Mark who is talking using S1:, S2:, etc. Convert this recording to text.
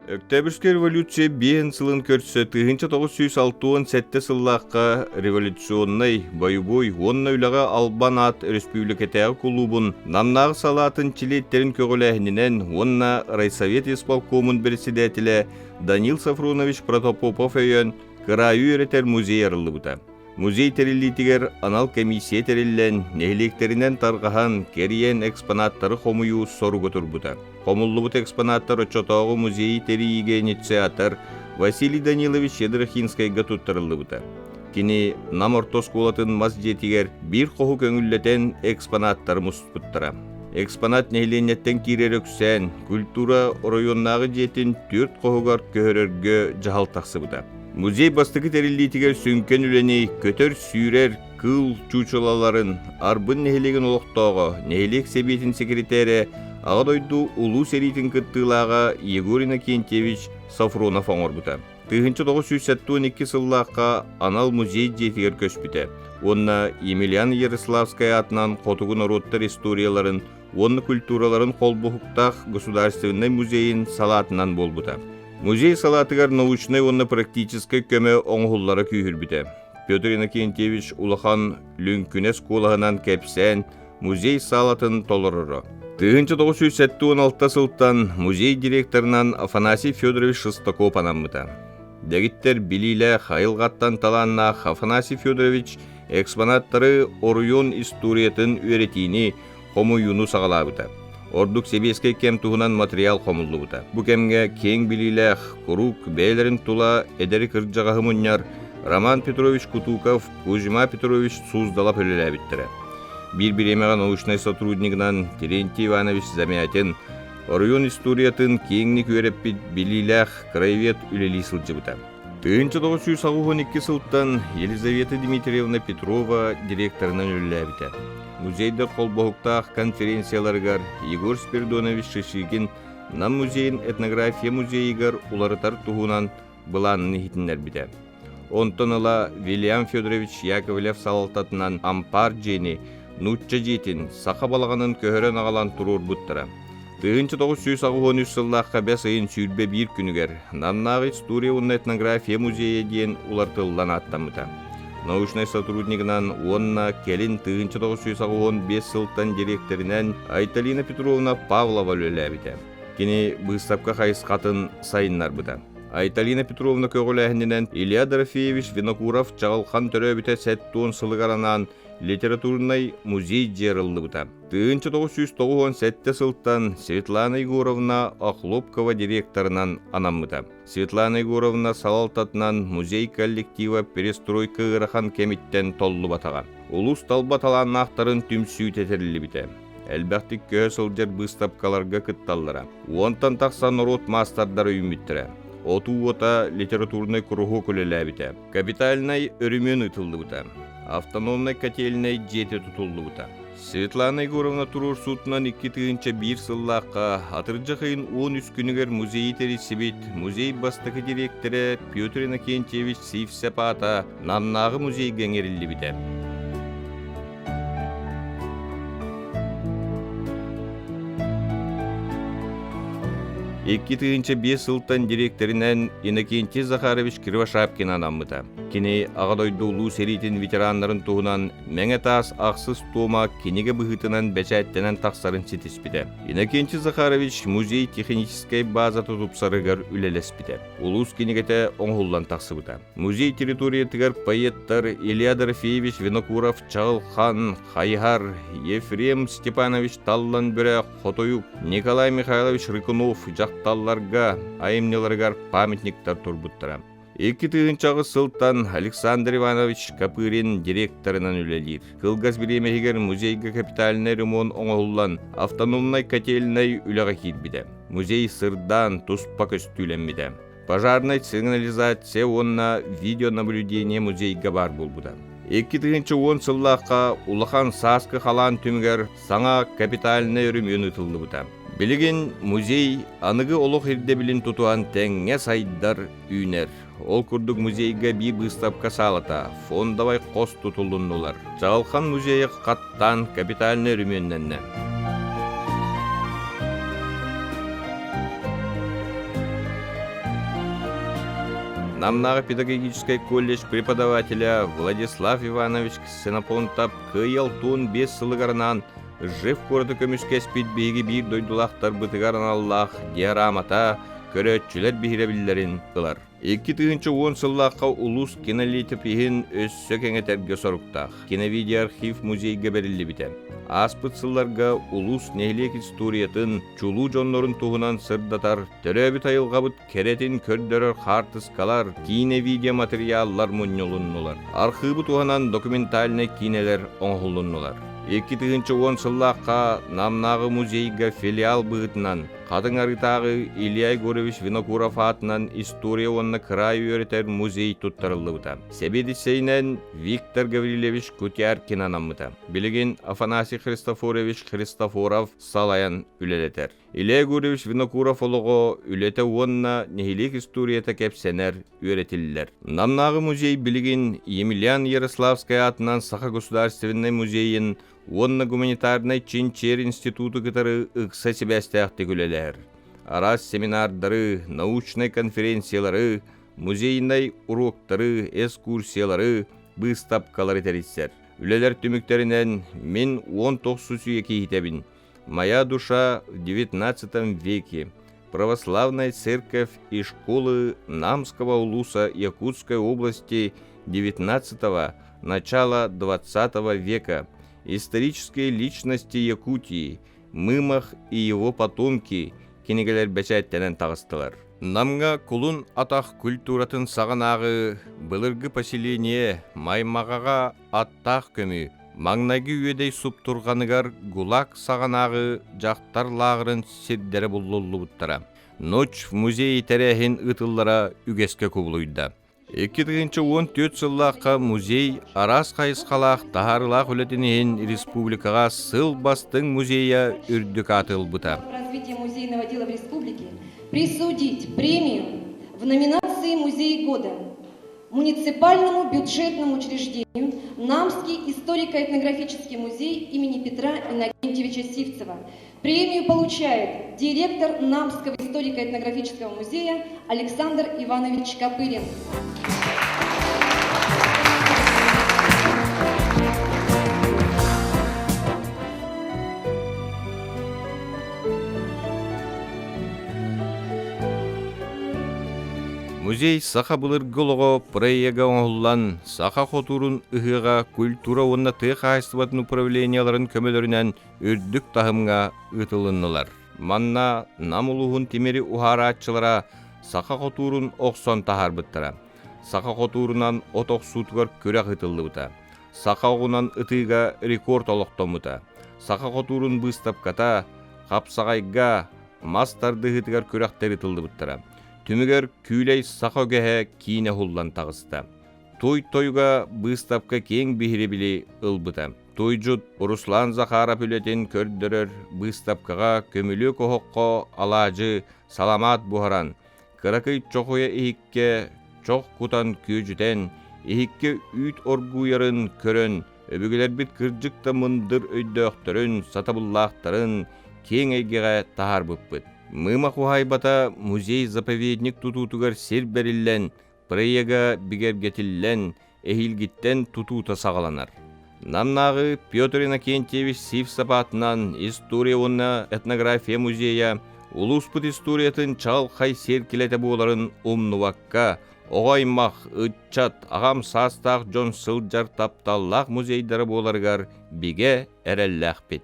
S1: Өктөөбүрскэй революция биэһин сылын көрсө 1967 сыллаахха революционнай, бойобуой уонна үлэҕэ албан аат өрөспүүбүлүкэтээҕи кулуубун Намнааҕы салаатын чилиэттэрин көҕүлээһининэн уонна райсовет исполкомун председателэ Данил Сафронович Протопопов өйөөн кыраайы үөрэтэр музей арыллыбыта. Музей тэриллиитигэр анал комиссия тэриллэн, нэһилиэктэринэн тарҕаһан, кэрийэн экспонаттары хомуйуу соруга турбута. Хомуллубут экспонаттар оччотооҕу музейы тэрийиигэ инициатор Василий Данилович Ядрахинскайга туттарыллыбыта. Кини Нам орто оскуолатын мас дьиэтигэр биир хоһу көҥүллэтэн экспонаттары муспуттара. Экспонат нэһилиэнньэттэн киирэр үксээн, культура оройуоннааҕы дьиэтин түөрт хоһугар көһөрөргө дьаһал тахсыбыта. Музей бастакы тэриллиитигэр сүҥкэн үлэни көтөр-сүүрэр кыыл чуучулаларын Арбын нэһилиэгин олохтооҕо, нэһилиэк сэбиэтин секретарэ, Аҕа дойду Улуу сэриитин кыттыылааҕа Егор Иннокентьевич Софронов оҥорбута. 1972 сыллаахха анал музей дьиэтигэр көспүтэ уонна Емельян Ярославскай аатынан хотугу норуоттар историяларын уонна культураларын холбоһуктаах государственнай музейын салаатынан буолбута. Музей салаатыгар научнай уонна практическай көмө оҥоһуллара күүһүрбүтэ. Петр Иннокентьевич улахан лүҥкүнэс куолаһынан кэпсээн музей саалатын толороро. 1976 сылтан музей директорынан Афанасий Федорович Шестаков анаммыта. Дэгиттэр билиилээх, айылҕаттан талааннаах Афанасий Федорович экспонаттары оройуон историятын үөрэтиини хомуйууну саҕалаабыта. Ордук сэбиэскэй кэм туһунан материал хомуллубута. Бу кэмҥэ киэҥ билиилээх, куруук бэйэлэрин тула эдэри кырдьаҕаһы мунньар Роман Петрович Кутуков, Кузьма Петрович Суздалов үлэлээбиттэрэ. Биир бириэмэҕэ научнай сотруднигынан Терентий Иванович Замятин оройуон историятын киэҥник үөрэппит билиилээх краевед үлэлии сылдьыбыта. 1982 сылтан Елизавета Дмитриевна Петрова директорынан үлэлээбитэ. Музейдар холбоһуктаах конференцияларыгар Егор Спиридонович Шишигин Нам музейын этнография музейыгар уларытар туһунан былаанын иһитиннэрбитэ. Онтон ыла Вильям Федорович Яковлев салалтатынан ампаар дьиэни, нуучча дьиэтин, саха балаҕанын көһөрөн аҕалан туруорбуттара. 1983 сыллаахха бэс ыйын 21 күнүгэр Намнааҕы история уонна этнография музейа диэн уларытыллан ааттаммыта. Научнай сотруднигынан уонна кэлин 1985 сылтан дириэктэринэн Айталина Петровна Павлова үлэлээбитэ. Кини быыстапка хайысхатын сайыннарбыта. Айталина Петровна көҕүлээһининэн Илья Дорофеевич Винокуров чаҕылхан төрөөбүтэ 70 сылыгар анаан литературнай музей дьиэ арыллыбыта. 1997 сылтан Светлана Егоровна Охлопкова директорынан анаммыта. Светлана Егоровна салалтатынан музей коллектива перестройка ыарахан кэмиттэн толлубатаҕа. Улуус талба талааннаахтарын түмсүүтэ тэриллибитэ. Элбэхтик көһө сылдьар быыстапкаларга кытталлара. Уонтан тахса норуот маастардара үүммүттэрэ. Отуу уота литературнай куруһуок үлэлээбитэ. Капитальнай өрөмүөн ыытыллыбыта. Автономнай котельнай дьиэтэ тутуллубута. Светлана Егоровна туруорсуутунан 2001 сыллаахха атырдьах ыйын 13 күнүгэр музейы тэрийсибит музей бастакы дириэктэрэ Петр Иннокентьевич Сивцев аата Намнааҕы музейга иҥэриллибитэ. 2005 сылтан дириэктэринэн Иннокентий Захарович Кривошапкин анаммыта. Кини Аҕа дойду Улуу сэриитин ветераннарын туһунан Мэҥэ таас ахсыс туома кинигэ быһыытынан бэчээттэнэн тахсарын ситиспитэ. Иннокентий Захарович музей техническэй базата тупсарыгар үлэлэспитэ. Улуус кинигэтэ оҥоһуллан тахсыбыта. Музей территориятыгар поэттар Илья Дорофеевич Винокуров Чаҕылхан, Хайыһар, Ефрем Степанович Таллан Бүрэ Хотойук, Николай Михайлович Рыкунов дьахталларга айымньыларыгар памятниктар турбуттара. 2008 сылтан Александр Иванович Копырин директорынан үлэлиир. Кылгас бириэмэ иһигэр музейга капитальнай ремонт оҥоһуллан, автономнай котельнай үлэҕэ киирбитэ. Музей сырдаан туспа көстүүлэммитэ. Пожарнай сигнализация уонна видеонаблюдение музейга баар буолбута. 2010 сыллаахха улахан сааскы халаан түмүгэр саҥа капитальнай өрөмүөн ыытыллыбыта. Билигин музей аныгы олох ирдэбилин тутуһан тэҥҥэ сайдар, үүнэр. Ол курдук музейга биир быыстапка саалата, фондовай хос тутулуннулар. Чаҕылхан музейа хаттаан капитальнай өрөмүөннэннэ. Намнааҕы педагогическай колледж преподавателя Владислав Иванович Ксенофонтов Кыайыы 65 сылыгар анаан Ржев куораты көмүскэспит биһиги биир дойдулаахтарбытыгар аналлаах диорамата көрөөччүлэр биһирэбиллэрин ылар. 2010 сыллаахха улуус кинолитопиһын өссө кэҥэтэргэ соруктаах. Киновидеоархив музейга бэриллибитэ. Ааспыт сылларга улуус нэһилиэк историятын, чулуу дьоннорун туһунан сырдатар, төрөөбүт айылҕабыт кэрэтин көрдөрөр хаартыскалар, киинэ-видео матырыйааллар мунньулуннулар. Архыыбы туһанан документальнай киинэлэр оҥоһулуннулар. 2010 сыллаахха Намнааҕы музейга филиал быһыытынан Хатыҥ Арыытааҕы Илья Егорович Винокуров аатынан история уонна кыраай үөрэтэр музей туттарыллыбыта. Сэбиэдиссэйинэн Виктор Гаврильевич Кутяркин анаммыта. Билигин Афанасий Христофорович Христофоров салайан үлэлэтэр. Илья Егорович Винокуров олоҕо, үлэтэ уонна нэһилиэк историята кэпсэнэр, үөрэтиллэр. Намнааҕы музей билигин Емельян Ярославскай аатынан Саха государственнай музейын уонна гуманитарнай чинчийэр институту кытары ыкса сибээстээхтик үлэлэһэр. Араас семинардары, научнай конференциялары, музейнай уруоктары, экскурсиялары, быыстапкалары тэрийсэр. Үлэлэр түмүктэринэн мин 19 үйэ киһитэбин «Моя душа в XIX веке. Православная церковь и школы Намского улуса Якутской области XIX – начала XX века. Исторические личности Якутии, Мымах и его потомки» кинигэлэр бэчээттэнэн таҕыстылар. Намҥа кулун атах культуратын саҕанааҕы былыргы поселение Маймаҕаҕа аттаах көмүү Маҥнайгы Үөдэй суптурҕаныгар ГУЛАГ саҕанааҕы дьахтар лааҕырын сирдэрэ буллуллубуттара. Ночь в музее тэрээһин ыытыллара үгэскэ кубулуйда. 2014 сыллаахха музей араас хайысхалаах таһаарыылаах үлэтин иһин республикаҕа сыл бастыҥ музейа үрдүк ааты ылбыта.
S2: развития музейного дела в республике присудить премию в номинации «Музей года» муниципальному бюджетному учреждению Намский историко-этнографический музей имени Петра Иннокентьевича Сивцева. Премию получает директор Намского историко-этнографического музея Александр Иванович Копырин.
S1: Музей саха былыргы олоҕо проега оҥоһуллан, саха хотуурун ыһыаҕа культура уонна тыа хаһаайыстыбатын управлениеларын көмөлөрүнэн үрдүк таһымҥа ыытылыннылар. Манна Нам улууһун тимири уһаарааччылара саха хотуурун охсон таһаарбыттара. Саха хотуурунан от охсуутугар күрэх ыытыллыбыта. Саха оҕунан ытыыга рекорд олохтоммута. Саха хотуурун быыстапката хапсаҕайга, мас тардыһыытыгар күрэхтэр ыытыллыбыттара. Түмүгэр Күүлэй саха үгэһэ киинэ уһуллан таҕыста. Туй тойуга быыстапка киэҥ биһирэбили ылбыта. Туйдьут Руслан Захаров үлэтин көрдөрөр быыстапкаҕа көмүлүөк оһоххо алаадьы, саламаат буһаран, кыракый чохуйа иһиккэ чох кутан күөдьүтэн, иһиккэ үүт оргуйарын көрөн, өбүгэлэрбит кырдьык да мындыр өйдөөхтөрүн, сатабыллаахтарын киэҥ эйгэҕэ таһаарбыппыт. Мыымах уһаайбата музей-заповедник тутуутугар сир бэриллэн, проега бигэргэтиллэн, эһиилгиттэн тутуута саҕаланар. Намнааҕы Петр Иннокентьевич Сивцев аатынан история уонна этнография музейа улууспут историятын чаҕылхай сиэркилэтэ буоларын умнубакка, оҕо аймах, ыччат, аҕам саастаах дьон сылдьар тапталлаах музейдара буоларыгар бигэ эрэллээхпит.